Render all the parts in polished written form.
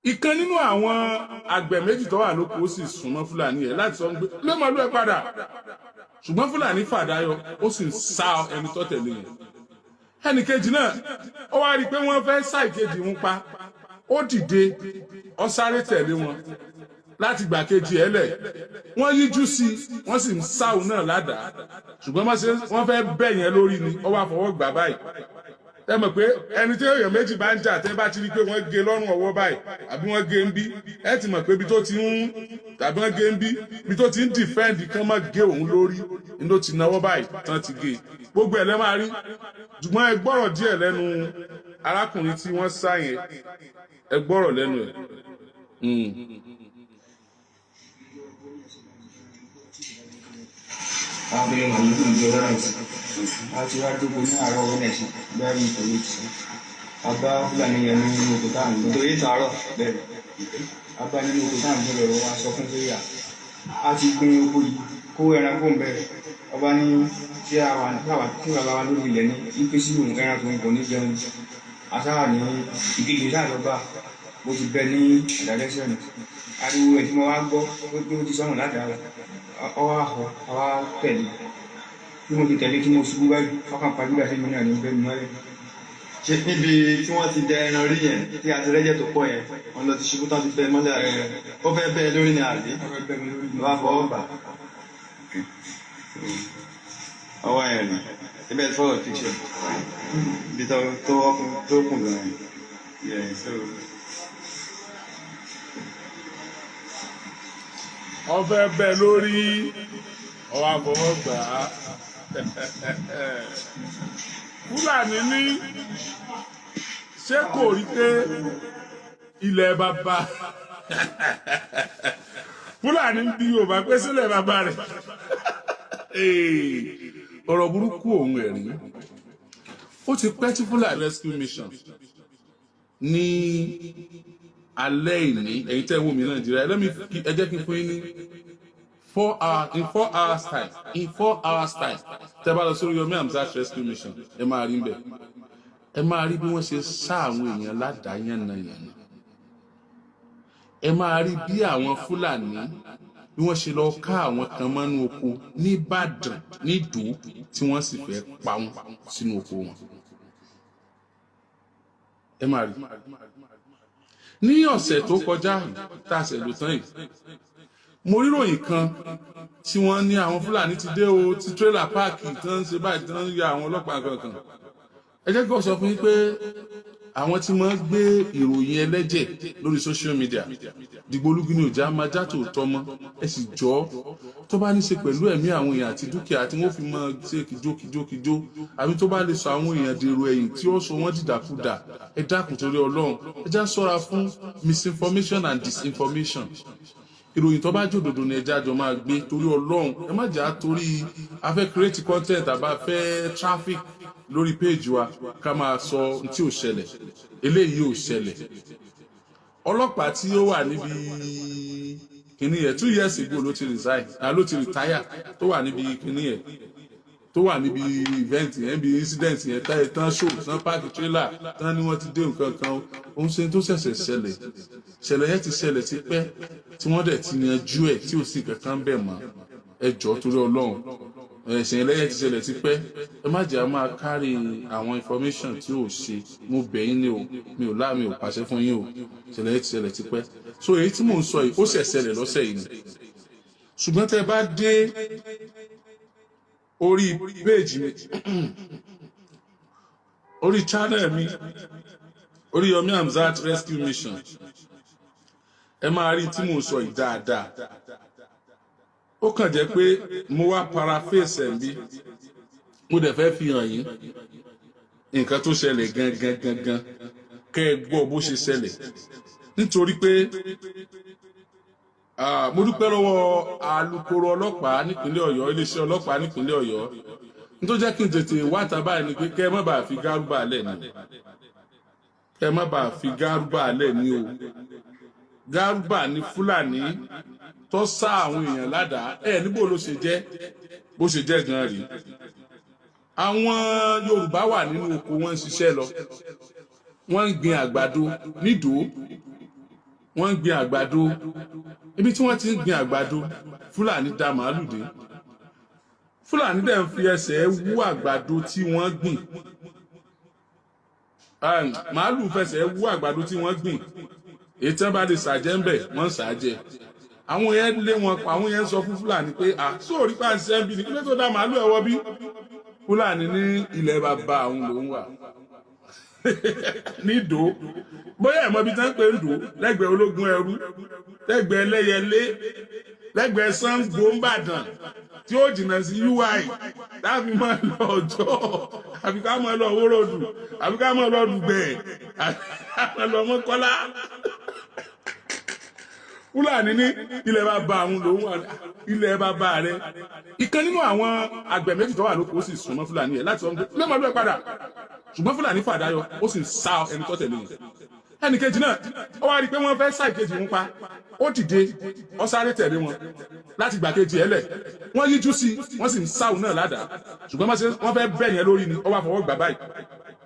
Ìkan nínú àwọn àgbẹ̀ méjì tó wà lóko, ó sì súnmọ́ Fúlàní yẹn láti sọ pé lé màálù ẹ padà, ṣùgbọ́n Fúlàní fàdáyọ, ó sì ń sá ẹni tó tẹ̀lé yẹn. Ẹnì kejì náà, ó wá rí i pé wọ́n fẹ́ sá ìkejì wọn pa, ó dìde, ó sáré tẹ̀lé wọn láti gbà kejì ẹ̀ lẹ̀. Wọ́n yíjú sí i, wọ́n sì ń sáwù náà ládàá, ṣùgbọ́n wọ́n fẹ́ bẹ̀ yẹn lórí ni, ó wá fọwọ́ gbà báyìí. Ẹ mọ̀ pé ẹni tí èèyàn méjì bá ń jà, tẹ́ bá ti rí i pé wọ́n gé lọ́rùn ọwọ́ báyìí àbí wọ́n gé ń bí, ẹ ti mọ̀ pé ibi tó ti ń, tàbí wọ́n gé ń bí, ibi tó ti ń defend kán má gé òun lórí ni ló ti náwó báyìí tán ti gé. Gbogbo ẹ̀ lẹ́ máa rí, ṣùgbọ́n ẹ gbọ́rọ̀ díẹ̀ lẹ́nu arákùnrin tí wọ́n sá yẹn. Ẹ gbọ́rọ̀ lẹ́nu ẹ̀. Àwọn abẹ́rẹ́ màálù ní ìjọ lawrence a ti wá dóko ní àárọ̀ Wednesday bẹ́ẹ̀ ní ìtòrí ìtì, a bá Fúlàní yẹn nínú oko tá à ń lọ. Nítorí ìtàárọ̀. Bẹ́ẹ̀, a bá nínú oko tá à ń gbé lọ, wá sọ fún pé a ti gbin oko yìí, kó ẹranko ń bẹ̀rẹ̀. Ọba ní tí àwa tí bàbá wa lórí ilẹ̀ ní ipe sí òun, ẹran tó ń kò ní jẹun. Asáwà ní ìkejì sáà lọ bá bó ti bẹ ní àdàlẹ́sẹ̀ nù. Ariwo ẹ̀ tí mo wá gbọ́ pé ó ti sọ̀rọ̀ ládàá, ọwọ́ àhọ àwa tẹ̀lé. Bí mo ti tẹ̀lé tí mo ṣubú báyìí, ọkàn pàjùdà sí mi náà ní bẹ́ẹ̀ mi mọ́lẹ̀. Ṣe níbi tí wọ́n ti dẹ ẹran rí yẹn tí a ti rẹ́jẹ̀ tó pọ̀ yẹn, wọ́n lọ ti ṣubú tán, ti bẹ mọ́lẹ̀ rẹ̀? Ó fẹ́ bẹ́ẹ̀ lórí ni àbí? Ọkàn bẹ́ mi lórí. Ló bá fọwọ́ bà. Ọwọ́ yẹn ni ibẹ̀ fọwọ́ picture ibi tó tó tó kùn gan yẹn. Yeah, so Ọfẹ bẹ lórí, ọwọ́ àfọwọ́ gbà á. Fúlàní ní ṣé kò rí pé ilẹ̀ bàbá Fúlàní ń bí Yorùbá pé sílẹ̀ bàbá rẹ̀. Ọ̀rọ̀ burúkú òun ẹ̀rí. Ó ti pẹ́ tí Fúlàní Rescue Mission ní alẹ́ ìní. Ẹ̀yin tẹ́ ń wò mí Nàìjíríà, ẹ jẹ́ kí n fún yín ní 4 hours, in 4 hours time, in 4 hours time, tẹ́ bá lọ sórí Yomi Hamzat Rescue Mission, ẹ máa rí bẹ́ẹ̀, ẹ máa rí bí wọ́n ṣe sá àwọn èèyàn ládàá yànnàyànnà. Ẹ máa rí bí àwọn Fúlàní bí wọ́n ṣe lọ ká àwọn kan mọ́nú oko nìbàdàn nídòó, tí wọ́n sì fẹ́ pa wọ́n sínú oko wọn. Ẹ máa rí ní ọ̀sẹ̀ tó kọjá yìí, tá a ṣẹ̀ lò tán yìí, mo rí ròyìn kan tí wọ́n ní àwọn Fúlàní ti dé o, tí trailer park tí wọ́n ń ṣe báyìí, tí wọ́n ń ya àwọn ọlọ́pàá kankan. Ẹ jẹ́ kí wọ́n sọ fún yín pé àwọn tí wọ́n gbé ìròyìn ẹlẹ́jẹ̀ lórí social media, dìgbòlugi ni òjá máa já tòótọ́ mọ́. Ẹ sì jọ́, tó bá ní ṣe pẹ̀lú ẹ̀mí àwọn èèyàn àti dúkìá tí wọ́n fi máa ṣe kìjó kìjó kìjó, àbí tó bá lè sọ àwọn èèyàn dèrò ẹ̀yìn, tí ó sọ wọ́n dìdàkudà, ẹ dákun torí Ọlọ́run, ẹ já ṣọ́ra fún misinformation and disinformation. Ìròyìn tó bá jòdòdò ni ẹja jọ máa gbé, torí Ọlọ́run. Ẹ má jà á torí a fẹ́ create content àbá fẹ́ traffic lórí page wa, ká máa sọ ohun tí ò ṣẹlẹ̀. Eléyìí ò ṣẹlẹ̀. Ọlọ́pàá tí ó wà níbi kìnní yẹn, 2 years ago ló ti resign, ah, ló ti retire, tó wà níbi kìnní yẹn, tó wà níbi event yẹn, níbi incident yẹn, táyé tán show tán park trailer tán ni wọ́n ti dé nǹkan kan. Òun ṣe tó ṣẹ̀ṣẹ̀ ṣẹlẹ̀. Ṣẹlẹ̀ yẹn ti ṣẹlẹ̀ ti pẹ́, tí wọ́n dẹ̀ ti yanjú ẹ̀, tí ò sí kankan bẹ̀ mọ́. Ẹ jọ̀ọ́, torí Ọlọ́run, ẹ̀sìn ẹlẹ́yẹ ti ṣẹlẹ̀ ti pẹ́. Ẹ má jẹ́ a máa kárí àwọn information tí ò ṣe. Mo bẹ̀ yín ní o, mi ò láàmì ò pàṣẹ fún yín o. Ṣẹlẹ̀ yẹn ti ṣẹlẹ̀ ti pẹ́. So èyí tí mò ń sọ yìí, ó ṣẹ̀ ṣẹlẹ̀ lọ́sẹ̀ yìí ni, ṣùgbọ́n tẹ́ bá dé orí péèjì mi, orí channel mi, orí Yomi Hamzat Rescue Mission, ẹ máa rí tí mò ń sọ yìí dáadáa. Ó kàn jẹ́ pé mo wá paraphrase ẹ̀ ń bí, mo dẹ̀ fẹ́ fi hàn yín nǹkan tó ṣẹlẹ̀ gangan gangan, kẹ́ ẹ gbọ́ bó ṣe ṣẹlẹ̀, nítorí pé mo dúpẹ́ lọ́wọ́ alukoro ọlọ́pàá nípínlẹ̀ Ọ̀yọ́, iléeṣẹ́ ọlọ́pàá nípínlẹ̀ Ọ̀yọ́. Nítorí jẹ́ kí n tètè wá tábà ní pé kẹ́ ẹ má bàa fi gárúbà lẹ̀ ni, kẹ́ ẹ má bàa fi gárúbà lẹ̀ ní o. Gárúbà ní Fúlàní tó sá àwọn èèyàn ládàá ẹ níbo ló ṣe jẹ́, bó ṣe jẹ́ gan rí. Àwọn Yorùbá wà nínú oko, wọn ń ṣiṣẹ́ lọ, wọ́n ń gbin àgbàdo nídòó. Wọ́n ń gbin àgbàdo. Ibi tí wọ́n ti ń gbin àgbàdo, Fúlàní da màálù dé. Fúlàní dẹ̀ ń fi ẹsẹ̀ wú àgbàdo tí wọ́n gbìn. Màálù fẹsẹ̀ wú àgbàdo tí wọ́n gbìn. Èyí tí wọ́n bá lè sàjẹ́ ń bẹ̀, wọ́n ń sàjẹ́. Àwọn yẹn lé wọn pa. Àwọn yẹn sọ fún Fúlàní pé, à sóòrí pa ṣiṣẹ́ ń bí ni, kí ló tó dá màálù ẹ̀ wọ́ bí? Fúlàní ní ilẹ̀ bàbá àwọn lòún wà ní Ìdó. Bóyá ẹ̀mọ́ ibi tí wọ́n ń pè ń dò, lẹ́gbẹ̀ẹ́ Ológun Ẹrú, lẹ́gbẹ̀ẹ́ Ẹlẹ́yẹlé, lẹ́gbẹ̀ẹ́ Ṣàngó ńbàdàn, tí ó jìnnà sí UI, láàfin máa lọ ọjọ́, àbí ká máa lọ Wóródù, àbí ká máa lọ Dùgbẹ̀, àbí ká máa lọ Mọ́kọ́lá. Fúlàní ní ilẹ̀ bàbá àwọn lòún wà, ilẹ̀ bàbá rẹ̀. Ìkan nínú àwọn àgbẹ̀ méjì tó wà lóko, ó sì súnmọ́ Fúlàní yẹn láti sọ pé lẹ́mọ̀ ló ẹ̀ padà, ṣùgbọ́n Fúlàní fàdáyọ, ó sì ń sá ẹni tó tẹ̀lé yẹn. Ẹnì kejì náà, ó wá rí i pé wọ́n fẹ́ sá ìkejì wọn pa, ó dìde, ó sáré tẹ̀lé wọn láti gbà kejì ẹ̀ lẹ̀. Wọ́n yíjú sí i, wọ́n sì ń sáwù náà ládàá, ṣùgbọ́n wọ́n fẹ́ bẹ̀ yẹn lórí ni, ó wá fọwọ́ gbà báyìí.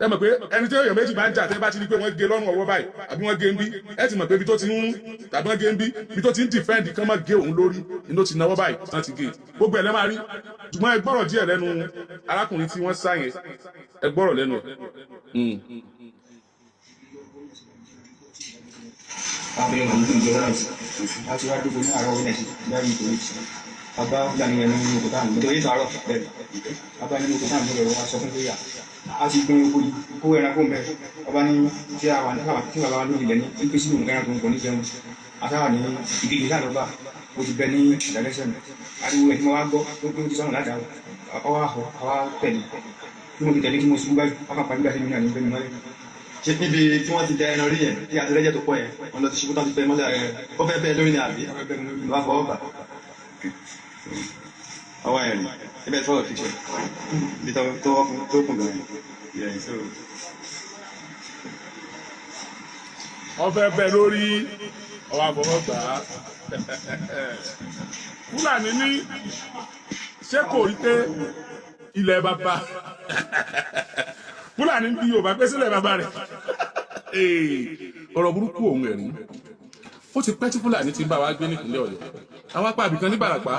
Ẹ mọ̀ pé ẹni tí èèyàn méjì bá ń jà, tẹ́ bá ti rí pé wọ́n gé lọ́rùn ọwọ́ báyìí, àbí wọ́n gé ń bí, ẹ ti mọ̀ pé ibi tó ti ń, tàbí wọ́n gé ń bí, ibi tó ti ń defend kán má gé òun lórí ni ló ti náwó báyìí tán ti gé. Gbogbo ẹ̀ lẹ́ máa rí, ṣùgbọ́n ẹ gbọ́rọ̀ díẹ̀ lẹ́nu arákùnrin tí wọ́n sá yẹn. Ẹ gbọ́rọ̀ lẹ́nu ẹ̀. Abẹ́rẹ́ wọn ní ìjọba láti wá dúró ní àárọ̀ wẹ́nẹ̀sì báyìí nítorí bàbá Fúlàní yẹn nínú oko táwọn Nítorí ìtàárọ̀. Bẹ́ẹ̀, bàbá nínú oko táwọn lọ́wọ́ wa sọ fún pé a ti gbin oko yìí, kó ẹranko ń bẹ. Ọba ní tí a wà ní tí bàbá wa lórí ilẹ̀ ní pípé sínú ẹran tó ń kọ ní jẹun àtàwà ní ìdíje sáà lọ́ba ó ti bẹ ní ìdálẹ́sẹ̀ mi. Ariwo ẹ̀ tí mo wá gbọ́ tó pé ó ti sọ̀rọ̀ ládàá, ọwọ́ àhọ àwa tẹ̀lé. Bí mo ti tẹ̀lé tí mo ṣubú báyìí, wọ́n kàn pàdé sí mi náà ní bẹ́ẹ̀ mi mọ́lẹ̀. Ṣé níbi tí wọ́n ti da ẹran rí yẹn, tí a ti rẹ́jẹ̀ tó pọ̀ yẹn, wọ́n lọ ti ṣubú tán ti bẹ mọ́lẹ̀? Ó fẹ́ bẹ́ẹ̀ lórí ni, àbí wọ́n fọwọ́ bà ọwọ́ ẹ̀ rí ibẹ̀ tó wọ̀ fi ṣe ibi tó tó kùn gan yẹn so. Wọ́n fẹ́ bẹ́ lórí, ọwọ́ àfọwọ́ gbà á. Fúlàní ní ṣé kò rí pé ilẹ̀ bàbá Fúlàní ń bí Yorùbá pé sílẹ̀ bàbá rẹ̀. Ọ̀rọ̀ burúkú òun ẹ̀rí. Ó ti pẹ́ tí Fúlàní ti ń bá wa gbé nípínlẹ̀ Ọ̀yọ́, àwọn apá àbìkan ní Bàràpá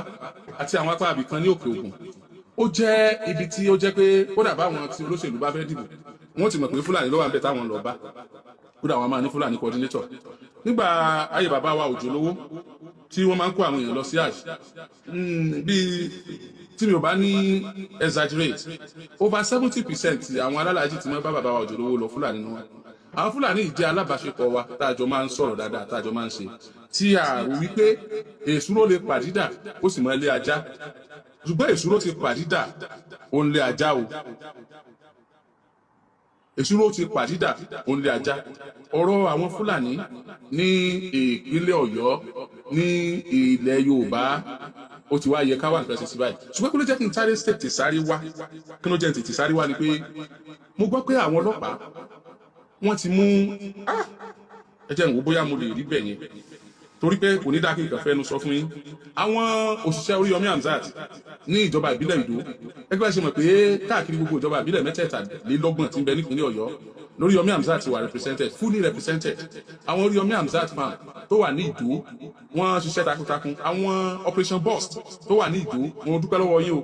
àti àwọn apá àbìkan ní Òkè Ògùn. Ó jẹ́ ibi tí ó jẹ́ pé kódà báwọn tí olóṣèlú bá fẹ́ dìbò, wọ́n ti mọ̀ pé Fúlàní ló wà ń bẹ̀ táwọn lọ bá. Kódà wọn máa ní Fúlàní coordinator. Nígbà ayé bàbá wa Òjò Lówó, tí wọ́n máa ń kó àwọn èèyàn lọ sí àjì, bíi tí mi ò bá ní exaggerate, over 70% àwọn alálàájì tí wọ́n bá bàbá wa Òjò Lówó lọ, Fúlàní ni wọ́n. Àwọn Fúlàní yìí jẹ́ alábàáṣepọ̀ wa, tá a jọ máa ń sọ̀rọ̀ dáadáa, tá a jọ máa ń ṣe, tí a rò wípé èsúró lè pàdídà ó sì mọ ilé ajá, ṣùgbọ́n èsúró ti pàdídà, ó ń lé ajá o. Èsúró ti pàdídà, ó ń lé ajá. Ọ̀rọ̀ àwọn Fúlàní ní ìpínlẹ̀ Ọ̀yọ́, ní ilẹ̀ Yorùbá, ó ti wá yẹ ká wà nǹkan ṣe sí báyìí. Ṣùgbọ́n kí ló jẹ́ kí n sáré tètè sáré wá? Kí ló jẹ́ n tètè sáré wá ni pé mo gbọ́ pé àwọn ọlọ́pàá, wọ́n ti mú. Ẹ jẹ́ n wò bóyá mo lè rí bẹ̀ yẹn, torí pé kò ní dá kí n kàn fẹ́nu sọ fún yín. Àwọn òṣìṣẹ́ Oríyọmí Hamzat ní ìjọba ìbílẹ̀ Ìdó, ẹgbẹ́ ṣe mọ̀ pé káàkiri gbogbo ìjọba ìbílẹ̀ 33 tí ń bẹ nípínlẹ̀ Ọ̀yọ́ lóríyọmí Hamzat wà represented, fully represented. Àwọn Oríyọmí Hamzat farm tó wà ní Ìdó, wọ́n ṣiṣẹ́ takuntakun. Àwọn Operation Burst tó wà ní Ìdó, mo dúpẹ́ lọ́wọ́ yín o.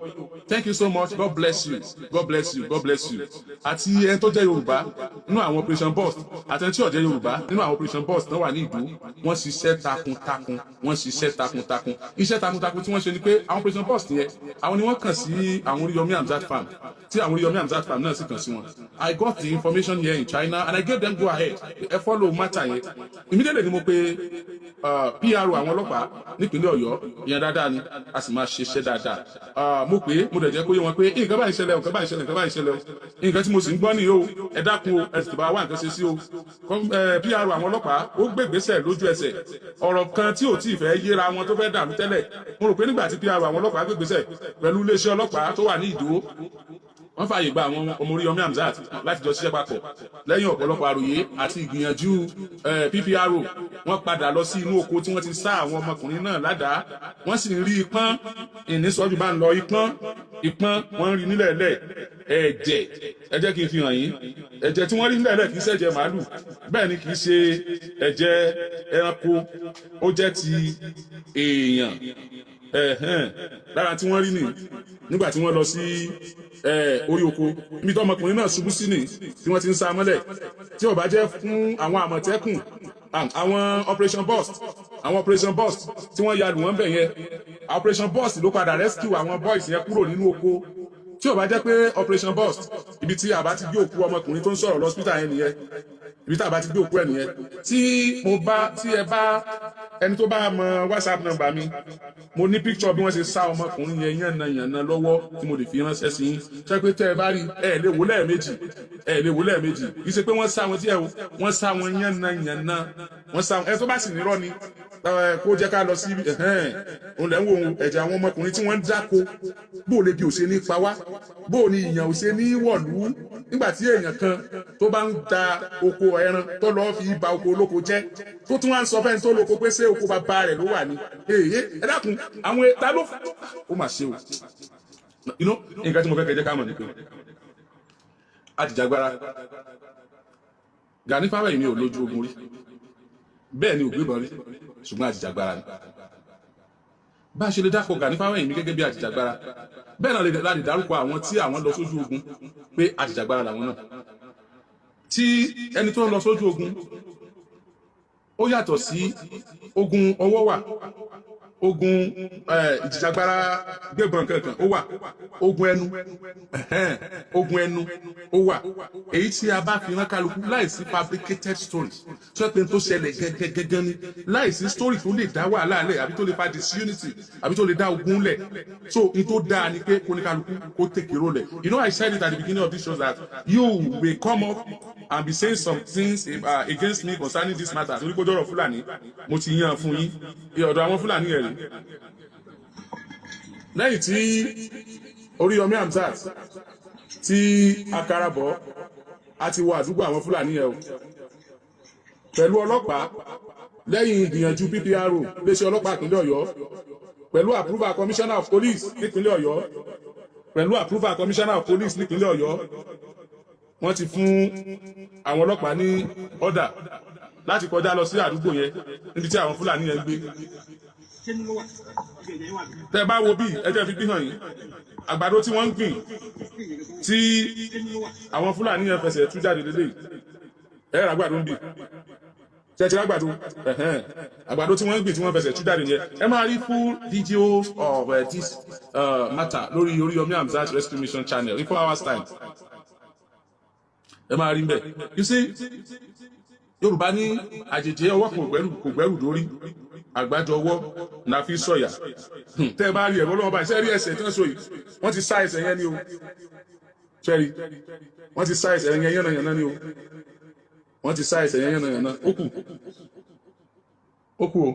Thank you so much. God bless you, God bless you, God bless you. Àti ẹni tó jẹ́ Yorùbá nínú àwọn Operation Burst, àti ẹni tí ò jẹ́ Yorùbá nínú àwọn Operation Burst tó wà ní Ìdó, wọ́n ṣiṣẹ́ takuntakun, wọ́n ṣiṣẹ́ takuntakun. Iṣẹ́ takuntakun tí wọ́n ṣe ni pé àwọn Operation Burst yẹn, àwọn ni wọ́n kàn sí àwọn Oríyọmí Hamzat farm, tí àwọn Oríyọmí Hamzat farm náà sì kàn sí wọn. I got the information here in China and I gave them go ahead, ẹ follow matter yẹn. Immediately ni mo pe PRO àwọn ọlọ́pàá nípínlẹ̀ Ọ̀yọ́. Ìyẹn dáadáa ni, a sì máa ṣiṣẹ́ dáadáa. Mo pè é, mo dẹ̀ jẹ́ kó yé wọn pé nǹkan báyìí ṣẹlẹ̀ o, nǹkan báyìí ṣẹlẹ̀, nǹkan báyìí ṣẹlẹ̀ o, nǹkan tí mo sì ń gbọ́ nìyí o, ẹ dákun o, ẹ sì bá wá nǹkan ṣe sí o. PRO àwọn ọlọ́pàá ó gbé ìgbésẹ̀ lójú ẹsẹ̀. Ọ̀rọ̀ kan tí ò tí ì fẹ́ yéra wọn, tó fẹ́ dàrú tẹ́lẹ̀, mo rò pé nígbà tí PRO àwọn ọlọ́pàá gbé ìgbésẹ̀ pẹ̀lú iléeṣẹ́ ọlọ́pàá tó wà ní Ìdó, wọ́n fààyè gba àwọn ọmọ Oríyọmí Hamzat láti jọ ṣiṣẹ́ papọ̀. Lẹ́yìn ọ̀pọ̀lọpọ̀ àròyé àti ìgbìyànjú PPRO, wọ́n padà lọ sí inú oko tí wọ́n ti sá àwọn ọmọkùnrin náà ládàá. Wọ́n sì ń rí ipọ́n ìnísọ́jú bá ń lọ, ipọ́n ipọ́n, wọ́n ń rí nílẹ̀ lẹ̀. Ẹ̀jẹ̀, ẹ jẹ́ kí n fi hàn yín. Ẹ̀jẹ̀ tí wọ́n rí nílẹ̀ kì í ṣẹ̀jẹ̀ màálù, bẹ́ẹ̀ ni kì í ṣe ẹ̀jẹ̀ ẹranko, ó jẹ́ ti èèyàn. Ẹ̀hẹ́n, lára tí wọ́n rí nì nígbà tí wọ́n lọ sí orí oko níbi tí ọmọkùnrin náà ṣubú sí nì tí wọ́n ti ń sá mọ́lẹ̀. Tí ó bá jẹ́ fún àwọn Àmọ̀tẹ́kùn, àwọn Operation Burst, àwọn Operation Burst tí wọ́n ya lù wọ́n bẹ̀ yẹn, Operation Burst ló padà rescue àwọn boys yẹn kúrò nínú oko. Tí ó bá jẹ́ pé Operation Burst, ibi tí a bá ti gbé òkú ọmọkùnrin tó ń sọ̀rọ̀ lọ́sítà yẹn nìyẹn, ibi tí a bá ti gbé òkú ẹ̀ nìyẹn. Tí mo bá tí ẹ bá ẹni tó bá mọ WhatsApp number mi, mo ní picture bí wọ́n ṣe sá ọmọkùnrin yẹn yànnà yànnà lọ́wọ́ tí mo lè fi ránṣẹ́ sí yín, ṣé pé tẹ́ ẹ bá rí, ẹ lè wò lẹ́ẹ̀mejì, ẹ lè wò lẹ́ẹ̀mejì. Kì í ṣe pé wọ́n sá wọn tí ẹ o, wọ́n sá wọn yànnà yànnà, wọ́n sá wọn. Ẹ tó bá sì nírọ́ ni kó jẹ́ ká lọ sí òun lẹ́ ń wo ẹ̀jẹ̀ àwọn ọmọkùnrin tí wọ́n ń dáko. Bó o lè bí ò ṣe ní pa wá, bó o ní ìyàn ò ṣe ní wọ̀lú, nígbà tí èèyàn kan tó bá ń da oko ẹran tó lọ́ọ́ fi ba oko olóko jẹ́, tó tún wá ń sọ fẹ́ni tó lóko pé ṣé oko bàbá rẹ̀ ló wà ní. Èyí, ẹ dákun, àwọn ta ló ó mà ṣe o. Inú nǹkan tí mo fẹ́ kẹ́ jẹ́ ká mọ̀ ni pé ajìjàgbara Gani Fáwẹ́hìnmí ò lójú ogun rí, bẹ́ẹ̀ ni ò gbébọn rí, ṣùgbọ́n ajìjàgbara ni. Bá a ṣe lè dákọ̀ Gani Fáwẹ́hìnmí gẹ́gẹ́ bí ajìjàgbara, bẹ́ẹ̀ náà la lè dárúkọ àwọn tí àwọn lọ sójú ogun pé ajìjàgbara làwọn náà. Tí ẹni tó ń lọ sójú ogun, ó yàtọ̀ sí ogun ọwọ́ wà, ogun ìjìjàgbara gbébọn kankan ó wà, ogun ẹnu, ogun ẹnu ó wà. Èyí tí a bá fi rán kálukú láìsí fabricated stories, tó yẹ pé tó ṣẹlẹ̀ gẹ́gẹ́gẹ́gẹ́ ni, láìsí story tó lè dá wàhálà lẹ̀ àbí tó lè fa disunity àbí tó lè dá ogun lẹ̀. So n tó dáa ni pé kóníkálukú kó take a role. You know, I said it at the beginning of this show that you will come up and be saying some things against me concerning this matter, torí kó jọ̀rọ̀ Fúlàní. Mo ti yan fún yín ọ̀dọ̀ àwọn Fúlàní yẹn rí lẹ́yìn tí Oríyọmí Hamzat tí akarabọ̀ a ti wọ àdúgbò àwọn Fúlàní yẹn o pẹ̀lú ọlọ́pàá, lẹ́yìn ìgbìyànjú PPRO, iléeṣẹ́ ọlọ́pàá ìpínlẹ̀ Ọ̀yọ́, pẹ̀lú approval Commissioner of Police nípínlẹ̀ Ọ̀yọ́, pẹ̀lú approval Commissioner of Police nípínlẹ̀ Ọ̀yọ́, wọ́n ti fún àwọn ọlọ́pàá ní order láti kọjá lọ sí àdúgbò yẹn níbi tí àwọn Fúlàní yẹn ń gbé. Tẹ́ bá wo bí, ẹ jẹ́ fi bí hàn yín, àgbàdo tí wọ́n ń gbìn tí àwọn Fúlàní yẹn fẹsẹ̀ tú jáde lélẹ̀. Ẹ rà àgbàdo ń bì tẹ́tí àgbàdo, àgbàdo tí wọ́n ń gbìn tí wọ́n fẹsẹ̀ tú jáde yẹn. Ẹ máa rí full videos of this matter lórí Oríyọmí Hamzat Rescue Mission channel in 4 hours time. Ẹ máa rí mbẹ. You see, Yorùbá ní àjèjì ọwọ́ kò gbẹ́rù, kò gbẹ́rù dórí, àgbájọ ọwọ́ la fi sọ̀yà. Tẹ́ ẹ bá rí ẹ̀rọ lọ́wọ́ báyìí, ṣé rí ẹsẹ̀ tí wọ́n so yìí? Wọ́n ti sá ẹsẹ̀ yẹn ni o. Ṣé rí? Wọ́n ti sá ẹsẹ̀ yẹn yánnayànna ni o. Wọ́n ti sá ẹsẹ̀ yẹn yánnayànna. Ó kù, ó kù o,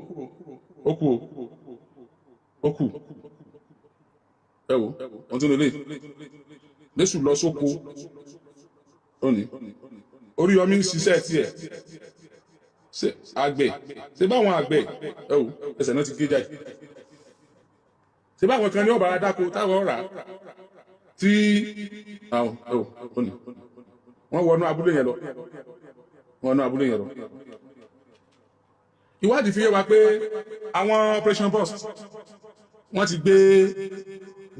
ó kù o, ó kù. Ẹ wò wọ́n tún lè lẹ́sù lọ sóko. Ó ní Oríyọmí ń ṣiṣẹ́ tiẹ̀. Ṣe àgbẹ̀, ṣe báwọn àgbẹ̀, ẹ wò, ẹsẹ̀ náà ti gé jáde. Ṣe báwọn kan ní ọ̀bàrà dáko táwọn rà tí àwọn, ẹ wò, ó ní wọ́n wọnú abúlé yẹn lọ, wọ́n wọnú abúlé yẹn lọ. Ìwádìí fi yé wa pé àwọn Operation Burst, wọ́n ti gbé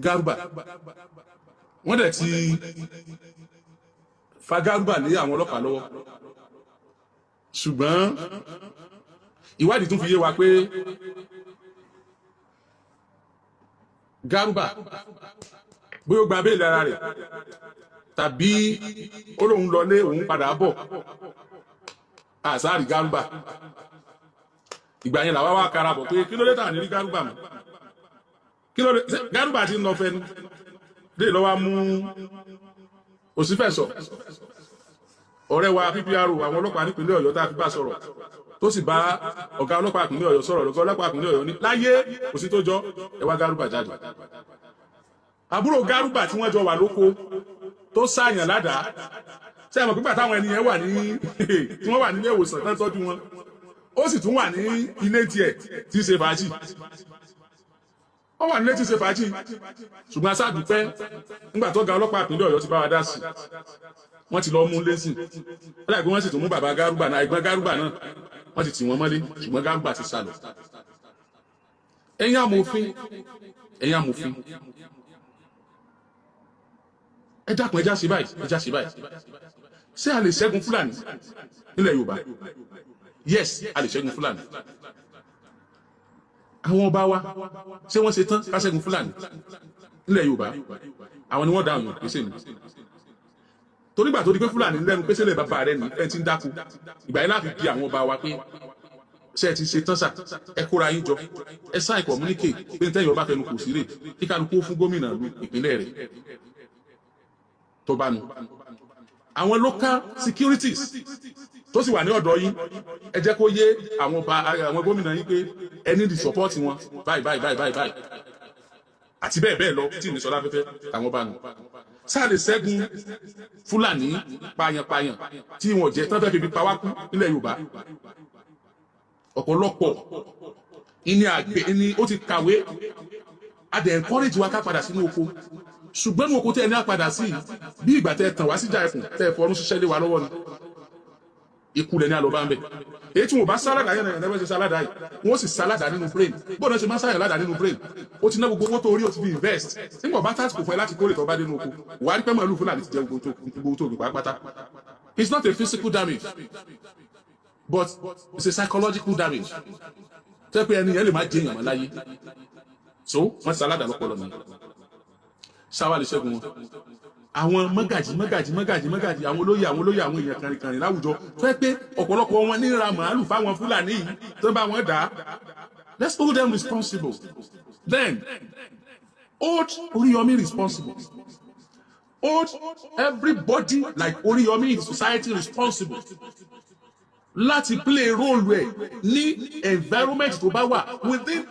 Garuba, wọ́n dẹ̀ ti fa Garuba lé àwọn ọlọ́pàá lọ́wọ́. Ṣùgbọ́n ìwádìí tún fi yé wa pé Garuba, bóyá ó gba béèlì ara rẹ̀ tàbí ó lóun lọlé, òun padà bọ̀, àsáàrí Garuba. Ìgbà yẹn làwa wá karabọ̀ pé kí ló dé tà ní rí Garuba mọ́? Kí ló dé? Garuba ti ń lọ fẹnu dé lọ́wọ́ mú Òsínfẹ̀sọ̀, ọ̀rẹ́ wa PPRO àwọn ọlọ́pàá nípínlẹ̀ Ọ̀yọ́, tá a fi bá sọ̀rọ̀, tó sì bá ọ̀gá ọlọ́pàá ìpínlẹ̀ Ọ̀yọ́ sọ̀rọ̀. Ọ̀gá ọlọ́pàá ìpínlẹ̀ Ọ̀yọ́ ní láyé, kò sí tó jọ, ẹ wá Garuba jáde. Àbúrò Garuba tí wọ́n jọ wà lóko tó sáàyàn ládàá, ṣé ẹ mọ̀ pípa táwọn ẹni yẹn wà ní tí wọ́n wà nílé ìwòsàn tán tọ́jú wọn, ó sì tún wà ní ilé tiẹ̀ tí í ṣe fàájì. Wọ́n wà nílé tí ń ṣe fàájì, ṣùgbọ́n aṣáàdúpẹ́ nígbà tó ga ọlọ́pàá ìpínlẹ̀ Ọ̀yọ́ ti bá wa dá sí, wọ́n ti lọ mú lẹ́sìn láìpẹ́. Wọ́n sì tún mú bàbá Gárúbà náà, ẹ̀gbọ́n Gárúbà náà, wọ́n ti tì wọ́n mọ́lé, ṣùgbọ́n Gárúbà ti sálọ. Ẹ̀yin amòfin, ẹ̀yin amòfin, ẹ dákun, ẹ já sí báyìí, ẹ já sí báyìí. Ṣé a lè ṣẹ́gun Fúlàní nílẹ̀ Yorùbá? Yes, a lè ṣẹ́gun Fúlàní. Àwọn ọba wa, ṣé wọ́n ṣe tán ká ṣẹ́gun Fúlàní nílẹ̀ Yorùbá? Àwọn ni wọ́n dáhùn pèsè mi, torí gbà tó di pé Fúlàní lẹ́nu pèsè lè bàbá rẹ̀ ní ẹ ti ń dákú. Ìgbà yẹn láti di àwọn ọba wa pé, ṣé ẹ ti ṣe tán sà? Ẹ kóra yín jọ, ẹ sáì communique pé ntẹ́yìn ọba fẹnu kò sí rè, kí kálukú fún gómìnà lu ìpínlẹ̀ rẹ̀ tó bá nu. Àwọn local securities tó sì wà ní ọ̀dọ̀ yín, ẹ jẹ́ kó yé àwọn ọba, àwọn gómìnà yín pé ẹ ní the support wọn báyìí báyìí báyìí báyìí báyìí àti bẹ́ẹ̀ bẹ́ẹ̀ lọ tí ìní sọlá fẹ́fẹ́ àwọn bá nù. Sáà lè ṣẹ́gun Fúlàní payanpayan tí wọ́n jẹ́ tán fẹ́ fi pa wá kú nílẹ̀ Yorùbá? Ọ̀pọ̀lọpọ̀ ìní àgbẹ̀ ìní ó ti kàwé. A dẹ̀ encourage wa ká padà sínú oko, ṣùgbọ́n ní oko tẹ́ ẹ ní àpadà sí, bí ìgbà tẹ́ ẹ tàn wá síjà ẹkùn, tẹ́ ẹ fọrún ṣiṣẹ́ lé wa lọ́wọ́ ni. Ikú lẹ ní àlọ́ bá ń bẹ̀. Èyí tí wọn bá sálàdà yẹn náà ẹ ṣe sálàdà yìí, wọn sì sálàdà nínú brain. Bóun náà ṣe máa sáyàn ládàá nínú brain, ó ti ná gbogbo owó tó rí, ó ti fi invest. Nígbà bá tásìkò fún ẹ láti kórè, tó bá dénú oko, wà á rí pẹ́ màálù Fúlàní ti jẹ gbogbo tó gbìn pátápátá. It's not a physical damage, but it's a psychological damage tẹ́ pé ẹni yẹn lè má jẹ èèyàn mọ́ láyé. So wọ́n sálàdà lọ́pọ̀lọpọ̀ nìyẹn. Sáwà lè ṣẹ́gun wọn? Àwọn mọ́gàjì, mọ́gàjì, mọ́gàjì, mọ́gàjì, àwọn olóyè, àwọn olóyè, àwọn èèyàn kànrìnkànrìn láwùjọ tó yẹ pé ọ̀pọ̀lọpọ̀ wọn ní ra màálù fáwọn Fúlàní yìí tó bá wọn dà á, let's hold them responsible. Then hold Oriyomi responsible, hold everybody like Oriyomi in society responsible láti play role rẹ̀ ní environment tó bá wà within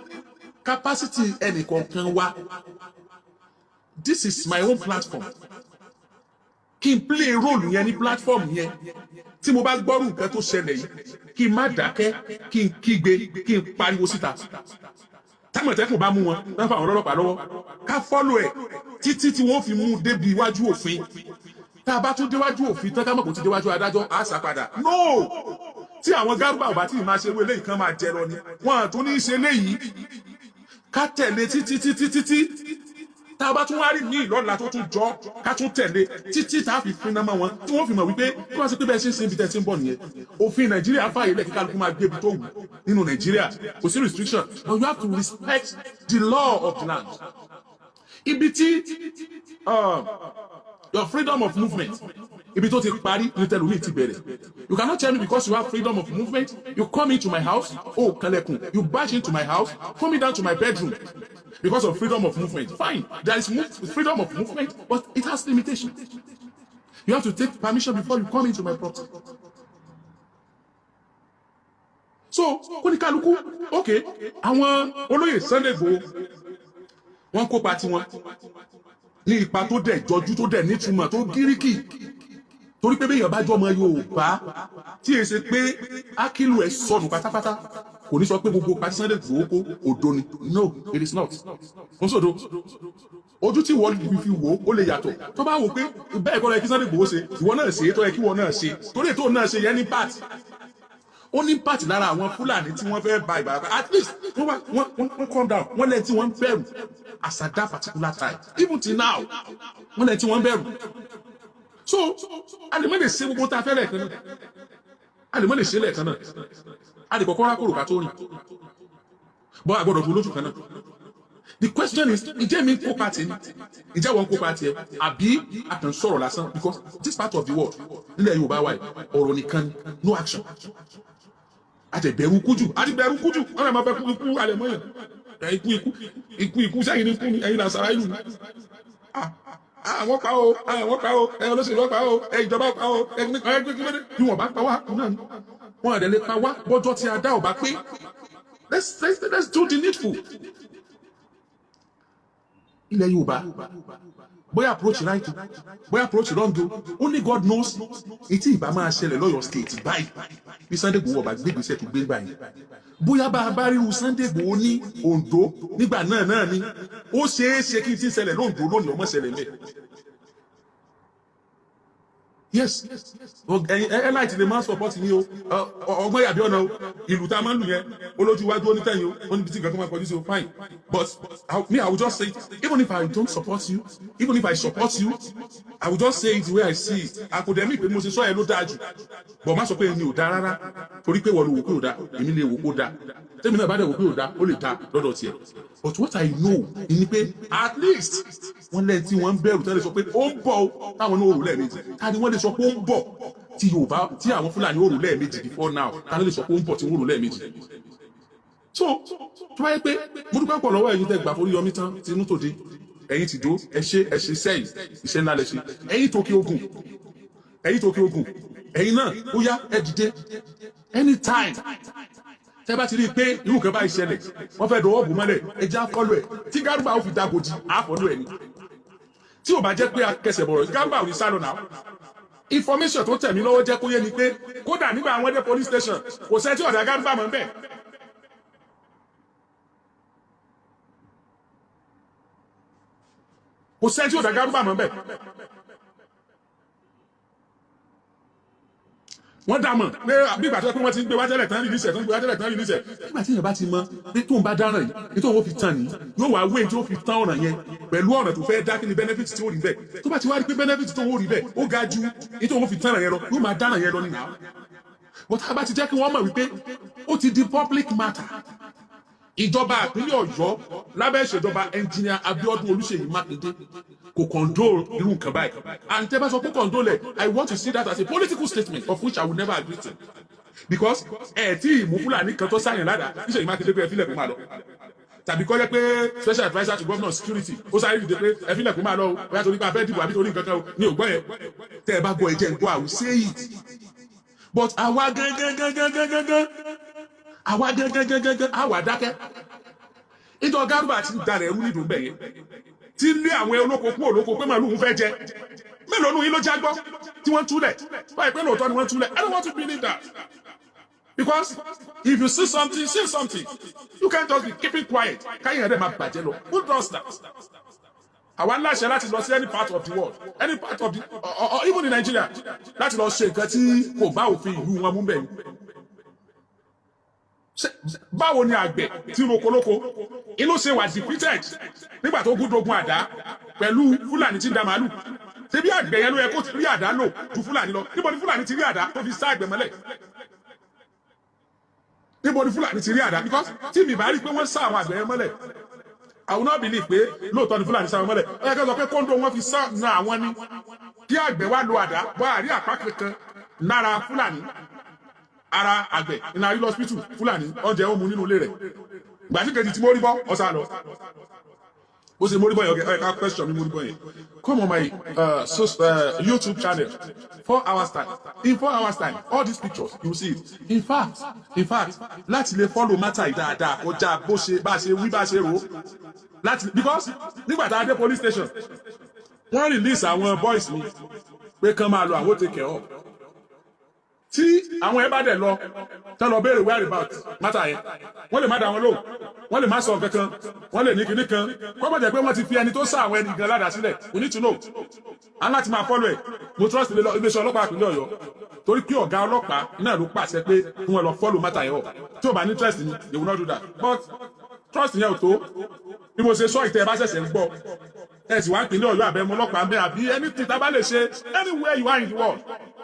capacity ẹnìkọ̀ọ̀kan wa. This is my own platform, kí n play role yẹn ní platform yẹn. Tí mo bá gbọ́rù nǹkan tó ṣẹlẹ̀ yìí, kí n má dákẹ́, kí n kígbe, kí n pariwo síta. Támọ̀tẹ́kùn bá mú wọn, wọ́n fà wọn lọ́lọ́pàá lọ́wọ́, ká follow ẹ̀ títí tí wọ́n fi mú débi iwájú òfin. Tá a bá tún déwájú òfin tán, ká mọ̀ kó ti déwájú adájọ́, á sá padà. No, tí àwọn Gárúbà ò bá tí ì máa ṣe irú eléyìí kan, máa jẹ lọ ni wọn àtún ní í ṣe eléyìí. Ká tẹ̀lé títí títí títí. Tá a bá tún wá rí ní ìlọ́la tó tún jọ, ká tún tẹ̀lé títí tá a fi fin náà mọ́ wọn, tí wọ́n fi mọ̀ wípé tí wọ́n ṣe pé bẹ́ẹ̀ ṣe ń ṣe ibi tẹ́ ti ń bọ̀ nìyẹn. Òfin Nàìjíríà fààyè lẹ̀ kí kálukú máa gbé ibi tó wù nínú Nàìjíríà, kò sí restriction, but you have to respect the law of the land. Ibi tí your freedom of movement, ibi tó ti parí ní tẹlómi ti bẹ̀rẹ̀. You cannot tell me because you have freedom of movement, you come into my house, oh kẹlẹkùn, you barge into my house, coming down to my bedroom because of freedom of movement. Fine, there is freedom of movement, but it has limitations. You have to take permission before you come into my property. So kóníkálukú, ok, àwọn olóyè Sunday Igboho, wọ́n kópa tiwọn ní ipa tó dẹ̀ jọjú, tó dẹ̀ nítumọ̀, tó gíríkì, torí pé béèyàn bá jọ ọmọ Yorùbá tí èyí ṣe pé ákìlù ẹ̀ sọnù pátápátá, kò ní sọ pé gbogbo pati Sunday Igboho kó òdo ni. No, it is not. Kò sódo ojú tí wọ́n fi wò ó lè yàtọ̀. Tó bá wò pé bẹ́ẹ̀ kọ́ ló yẹ kí Sunday Igboho ṣe, ìwọ náà ṣe é tó yẹ kí ìwọ náà ṣe, torí ètò náà ṣe yẹn ní part, ó ní part lára àwọn Fúlàní tí wọ́n fẹ́ ba ìbára. At least wọ́n wá wọ́n calm down. Wọ́n lẹ́yìn tí wọ́n ń bẹ̀rù as at that particular time, even till now, wọ́n lẹ́yìn tí wọ́n ń bẹ̀rù. So a lè má lè ṣe gbogbo tá a fẹ́ lẹ́ẹ̀kan náà, a lè má lè ṣe lẹ́ẹ̀kan náà. A lè kọ́kọ́ rákòrò ká tó rìn bọ́, a gbọ́dọ̀ dúró lójú kan náà. The question is, ǹjẹ́ mi ń kópa tèmi? Ǹjẹ́ wọ́n ń kópa tiẹ̀? Àbí a kàn ń sọ̀rọ̀ lásán? Because this part of the world, nílẹ̀ Yorùbá wa yìí, ọ̀rọ̀ nìkan ni, no action. Àtẹ̀bẹ̀rù kújù, àti bẹ̀rù kújù. Wọ́n náà máa fẹ́ kú ikú alẹ́ mọ́yàn. Ikú, ikú, ikú, ikú sẹ́yìn ní ikú ni ẹ̀yin làṣàrà ìlú ni. Àwọn pa o, àwọn pa o, ẹ olóṣèlú pa o, ẹ ìjọba pa o, ẹ ẹ bí wọ́n bá pa wá náà ni wọ́n àdẹ̀ lè pa wá bọ́jọ́ tí a dá ò bá pé. Let's do the needful. Ilẹ̀ Yorùbá, bóyá approach right o, bóyá approach wrong o, only God knows etí ìbá máa ṣẹlẹ̀ lọ́yọ̀ State báyìí bí Sunday Igboho ọba gbégbèsè tó gbé báyìí. Bóyá bá a bá ríru Sunday Igboho ní Ondo nígbà náà náà ni, ó ṣeé ṣe kí n ti ṣẹlẹ̀ lóńdó lónìí ọmọ ṣẹlẹ̀ mẹ́. Yes, ẹyin ẹ láì lè máa support mi o. Ọgbọ́n yàbí ọ̀nà o, ìlú tá a máa ń lù yẹn olójú iwájú onítẹ̀yìn o, ó níbi tí nǹkan kan máa kọjú sí o. Fine, but me, I will just say it. Even if I don't support you, even if I support you, I will just say it the way I see it. Àkùdẹ̀mí pé mo ṣe sọ ẹ ló dáa jù, but má sọ pé èmi ò dáa rárá, torí pé wọ́n ló wò pé ò dáa, èmi lè wò pé ó dáa. Tèmi náà bá dẹ̀ wò pé ò dáa, ó lè dáa lọ́dọ̀ tiẹ̀. But what I know ni pé at least wọ́n lẹ́yìn tí wọ́n ń bẹ̀rù tẹ́lẹ̀ sọ pé ó ń bọ̀ o, táwọn náà ò rò lẹ́ẹ̀mejì. Ta ni wọ́n lè sọ pé ó ń bọ̀ tí Yorùbá, tí àwọn Fúlàní ò rò lẹ́ẹ̀mejì before now? Ta ló lè sọ pé ó ń bọ̀ tí wọ́n rò lẹ́ẹ̀mejì? So tó bá yẹ pé mo dúpẹ́ pọ̀ lọ́wọ́ ẹ̀yin tẹ́ gbà forí yọmí tán tinú tòde, ẹ̀yin ti dó, ẹ ṣe, ẹ ṣe sẹ́yìn, iṣẹ́ ńlá lẹ ṣe. Ẹ̀yin tó kí ogun, ẹ̀yin tó kí ogun, ẹ̀yin náà ó yá, ẹ dìde. Anytime tẹ́ bá ti rí i pé irú kan báyìí ṣẹlẹ̀, wọ́n fẹ́ dọwọ́ bò mọ́lẹ̀, ẹ já follow ẹ̀ tí Gárúbà ó fi dagòjì, á follow ẹ̀ ni. Tí ò bá jẹ́ pé akẹsẹ̀ bọ̀rọ̀, Gárúbà ò ní sálọ náà. Information tó tẹ̀ mí lọ́wọ́ jẹ́ kó yé ni pé kódà nígbà àwọn dé police station, kò sẹ́ tí ọ̀dà Gárúbà mọ̀ ń bẹ̀. Kò sẹ́ tí ọ̀dà Gárúbà mọ̀ ń bẹ̀. Wọ́n dà mọ̀ pé bí ìgbà tó yẹ pé wọ́n ti ń gbé wá tẹ́lẹ̀ tán release ẹ̀, tó ń gbé wá tẹ́lẹ̀ tán release ẹ̀. Nígbà tí èèyàn bá ti mọ pé tóun bá dáràn yìí, ní tóun ó fi tàn ní, yóò wá wé tí ó fi tán ọ̀ràn yẹn pẹ̀lú ọ̀nà tó fẹ́ dá, kí ni benefit tí ó rí bẹ́ẹ̀. Tó bá ti wá rí pé benefit tó ń rí bẹ́ẹ̀ ó ga ju ní tóun ó fi tán ọ̀ràn yẹn lọ, yóò máa dáràn yẹn lọ nìyà. But tá a bá ti jẹ́ kí wọ́n mọ̀ wípé ó ti di public matter, ìjọba ìpínlẹ̀ Ọ̀yọ́ lábẹ́ ìṣèjọba Engineer Abiodun Olúṣèyí Mákindé kò condole irú nǹkan báyìí, and tẹ́ bá sọ pé condole ẹ̀, I want to see that as a political statement, of which I will never agree to, because ẹ tí ìmú Fúlàní kan tó sáyẹn ládàá Ṣèyí Mákindé pé ẹ fílẹ̀ kó máa lọ, tàbí kọ́ jẹ́ pé special adviser to governor security ó sáré dìde pé ẹ fílẹ̀ kó máa lọ o, bóyá torí pé a fẹ́ dìbò àbí torí nǹkan kan o ní ògbọ́n yẹn. Tẹ́ ẹ bá gbọ́, ẹ jẹ́ ń gbọ́. I will say it, but àwa gangan gangan gangan gangan, àwa gangan gangan gangan, àwa dákẹ́. Ìjọ Gárúbà ti dalẹ̀ ẹrú nídùú bẹ̀ yẹn, tí lé àwọn olóko kú olóko pé màlúù ń fẹ́ jẹ. Mélòó nù yín ló já gbọ́ tí wọ́n túlẹ̀ báyìí pé lóòótọ́ ni wọ́n túlẹ̀? I don't want to believe that, because if you see something, say something. You can't just be keeping quiet káyìn ẹ̀rẹ́ máa bàjẹ́ lọ. Who does that? Àwa láṣẹ láti lọ sí any part of the world, any part of the or even in Nigeria, láti lọ ṣe nǹkan tí kò bá òfin ìlú wọn mú bẹ́ẹ̀ ni. Báwo ni àgbẹ̀ tí ń roko lóko inú ṣe wà defeated nígbà tó gúndogun àdá pẹ̀lú Fúlàní tí ń da màálù? Ṣé bí àgbẹ̀ yẹn ló yẹ kó rí àdá lò ju Fúlàní lọ? Níbo ni Fúlàní ti rí àdá tó fi sá àgbẹ̀ mọ́lẹ̀? Níbo ni Fúlàní ti rí àdá? Because tí mi bá rí pé wọ́n sá àwọn àgbẹ̀ yẹn mọ́lẹ̀, I will not believe pé lóòótọ́ ni Fúlàní sá wọn mọ́lẹ̀. Ó yẹ kí wọ́n sọ pé kóńdó wọn fi sá na àwọn ni, kí àgbẹ̀ wá lo àdá bọ́ àrí àpá kankan lára Fúlàní. Ara àgbẹ̀ ìnà àrí lọ́sípítù, Fúlàní oúnjẹ ó mu nínú ilé rẹ̀. Gbàtí kejì tí mo rí bọ́ ọ̀sà lọ, bó ṣe mórí bọ́ yẹn, ọ̀kẹ́ ká question mi mórí bọ́ yẹn. Come on my so, YouTube channel, 4 hours time, in 4 hours time, all these pictures, you will see it. In fact, láti lè follow matter yìí dáadáa kọjá bó ṣe bá ṣe wí bá ṣe rò ó láti, because nígbà tá a dé police station, wọ́n release àwọn boys mi pé kán máa lọ, àwọn take care of. Tí àwọn ẹ bá dẹ̀ lọ tán lọ béèrè where about matter yẹn, wọ́n lè má dá wọn lóhùn, wọ́n lè má sọ kankan, wọ́n lè ní kinní kan kọ́ bọ̀ jẹ́ pé wọ́n ti fi ẹni tó sá àwọn ẹni gan ládàá sílẹ̀. We need to know and láti máa follow ẹ̀. Mo trust iléeṣẹ́ ọlọ́pàá ìpínlẹ̀ Ọ̀yọ́, torí pé ọ̀gá ọlọ́pàá náà ló pàṣẹ pé kí wọ́n lọ follow matter yẹn up. Tí ò bá ní interest ni, they will not do that. But trust yẹn ò tó. Bí mo ṣe sọ ìtẹ́, ẹ bá ṣẹ̀ṣẹ̀ ń gbọ́, ẹ sì wá ìpínlẹ̀ Ọ̀yọ́ àbẹ̀mọ ọlọ́pàá ń bẹ àbí anything tá a bá lè ṣe, anywhere you are in the world,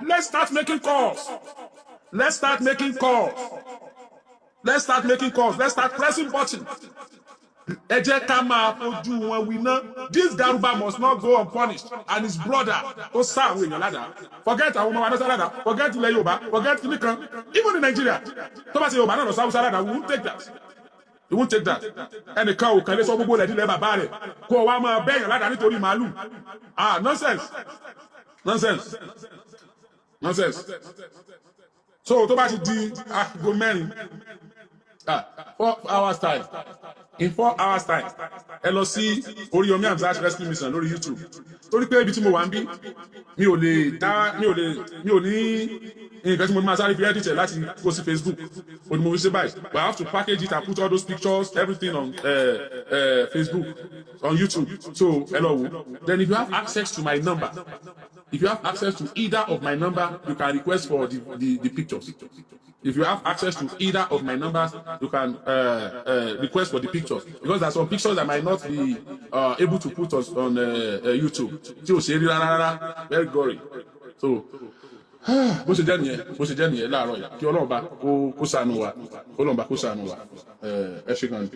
let's start making calls, let's start making calls, let's start making calls, let's start pressing button. Ẹ jẹ́ ká máa fojú wọn winá. This Garuba must not go unpunished, and his brother tó sá àwọn èèyàn ládàá. Forget àwọn ọmọ wa náà sá ládàá, forget ilẹ̀ Yorùbá, forget nìkan, even in Nigeria, tó bá ṣe Yorùbá náà lọ sáwùsá ládàá, we won't take that, we won't take that. Ẹnìkan ò kàn lè sọ gbogbo ilẹ̀ nílẹ̀ bàbá rẹ̀ kó o wá máa bẹ́yàn ládàá nítorí màálù. Ah, nonsense, nonsense, nonsense. So tó bá ti di aago 4, ah, 4 hours time, in 4 hours time. Ẹ lọ sí Oríyọmí Hamzat Rescue Mission lórí YouTube, torí pé ibi tí mo wà ń bí, mi ò lè dá, mi ò lè, mi ò ní nǹkan tí mo máa sáré fi edit ẹ̀ láti go sí Facebook. Ó ní mo fi ṣe báyìí, but I have to package it and put all those pictures, everything on Facebook, on YouTube. So ẹ lọ wò. Then if you have access to my number, if you have access to either of my number, you can request for the pictures. If you have access to either of my numbers, you can request for the pictures, because there are some pictures that might not be able to put us on YouTube, tí ò ṣe é rí rárá rárá, very gory. So bó ṣe jẹ́ nìyẹn, bó ṣe jẹ́ nìyẹn láàárọ̀ yìí. Kí Ọlọ́run bá kó ṣàánú wa, kó Ọlọ́run bá kó ṣàánú wa. Ẹ ṣe gan ni.